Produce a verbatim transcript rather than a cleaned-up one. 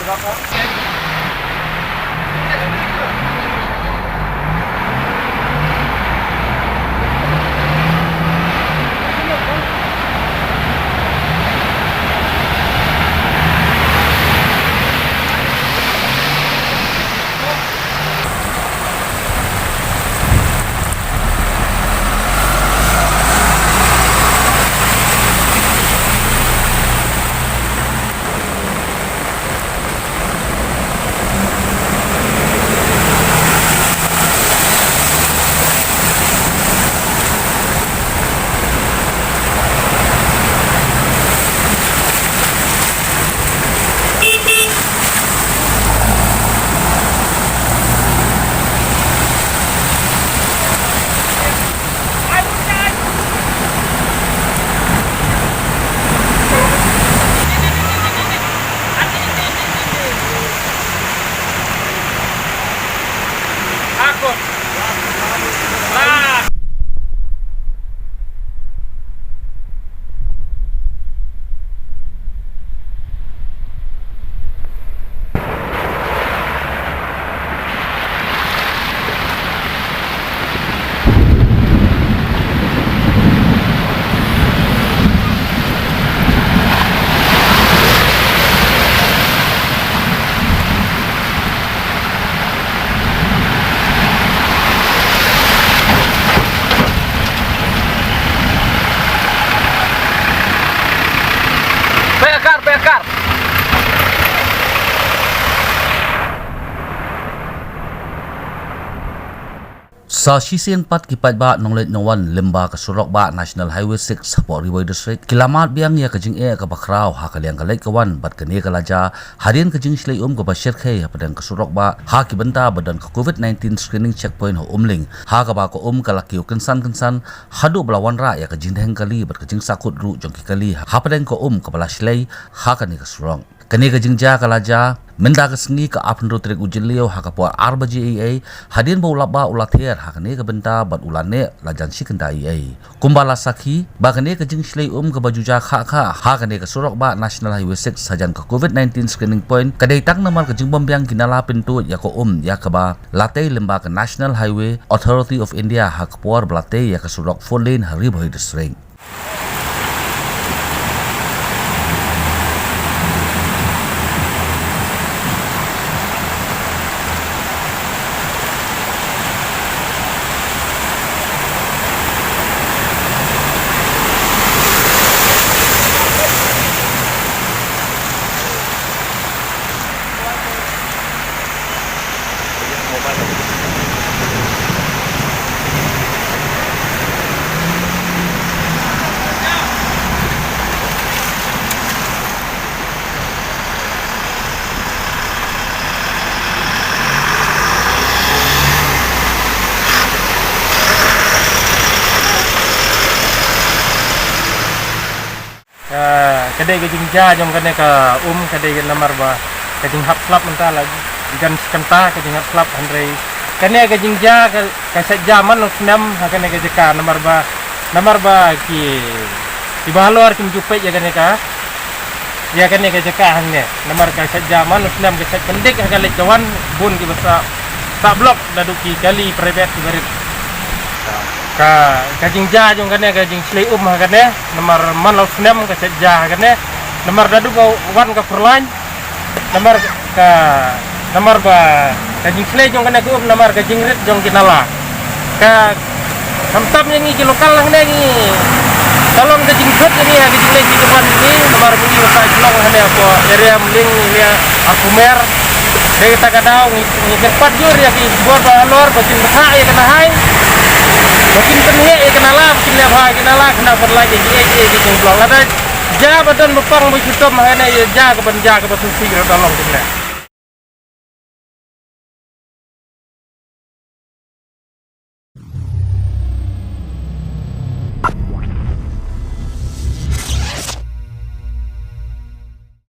Pekar, pekar. Sa shisien pat ki paidbah nongleit nongwan lyngba ka surok bah National Highway six hapoh Ri Bhoi District ki la mad biang ïa ka jingeh kaba khraw ha ka liang ka leit ka wan bad kane ka la jia hadien ka jingshlei um kaba shyrkhei hapdeng ka surok bah ha ki bynta ba don ka covid nineteen screening checkpoint ha Umling, ha kaba ka um ka la kiew kynsan kynsan haduh ba la wanrah ïa ka jingdheng kali bad ka jingsahkut ruh jong ki kali hapdeng ka um kaba la shlei ha kane ka surok. Kane ka jingjia ka la jia mynta ka sngi ka arphew hynriew tarik u Jylliew ha ka por ar baje eiei, hadien ba u lap bah u la ther ha kane ka bynta bad u la neh la jan shi kynta eiei. Kumba la sakhi ba kane ka jingshlei um kaba ju jia khah khah ha kane ka surok bah National Highway six hajan ka covid nineteen screening point ka dei tang namar ka jingbym biang ki nala pyntuid ïa ka um ïa kaba la tei lyngba ka National Highway Authority of India ha ka por ba la tei ïa ka surok four lane ha Ri Bhoi District. Ka, ka dei ka jingjia jong kane ka um, ka dei namar ba ka jinghap slap mynta la jan shi kynta ka jinghap slap, hynrei kane ka jingjia ka, ka shet jia man u snem ha kane ka jaka namar ba, namar ba ki, ki ba halor kim ju peit ïa kane ka, ïa kane ka jaka hangne namar ka shet jia man u snem ka shet pyndik ha ka leit ka wan bun ki ba sah, sah block naduh ki kali private ki barit. Ka, ka jingjia jong kane ka jingshlei um ha kane namar man la u snem ka shet jia ha kane namar naduh ba wan ka pyrlain namar ka, namar ba ka jingshlei jong kane ka um namar ka jingrit jong ki nala. Ka khamtam ïa ngi ki local hangne ngi ka long ka jingthut ïa ngi ha ka jingleit jingwan ïa ngi namar ba ngi ba sah shnong hangne hapoh area Mling area Arphumer. Dei kata ka daw ngi, ngi kyrpad jur ïa ki bor ba halor ba kin bthah ïa ka nahai, ba kin pynheh ïa ka nala, ba kin leh bha ïa ka nala khnang ban lait ïa ki, ïa ki, ïa ki jingblock. Lada jia ba don ba pang ba shitom hangne ïa jia ka ban jia ka ba sngewsih ruh da long kine.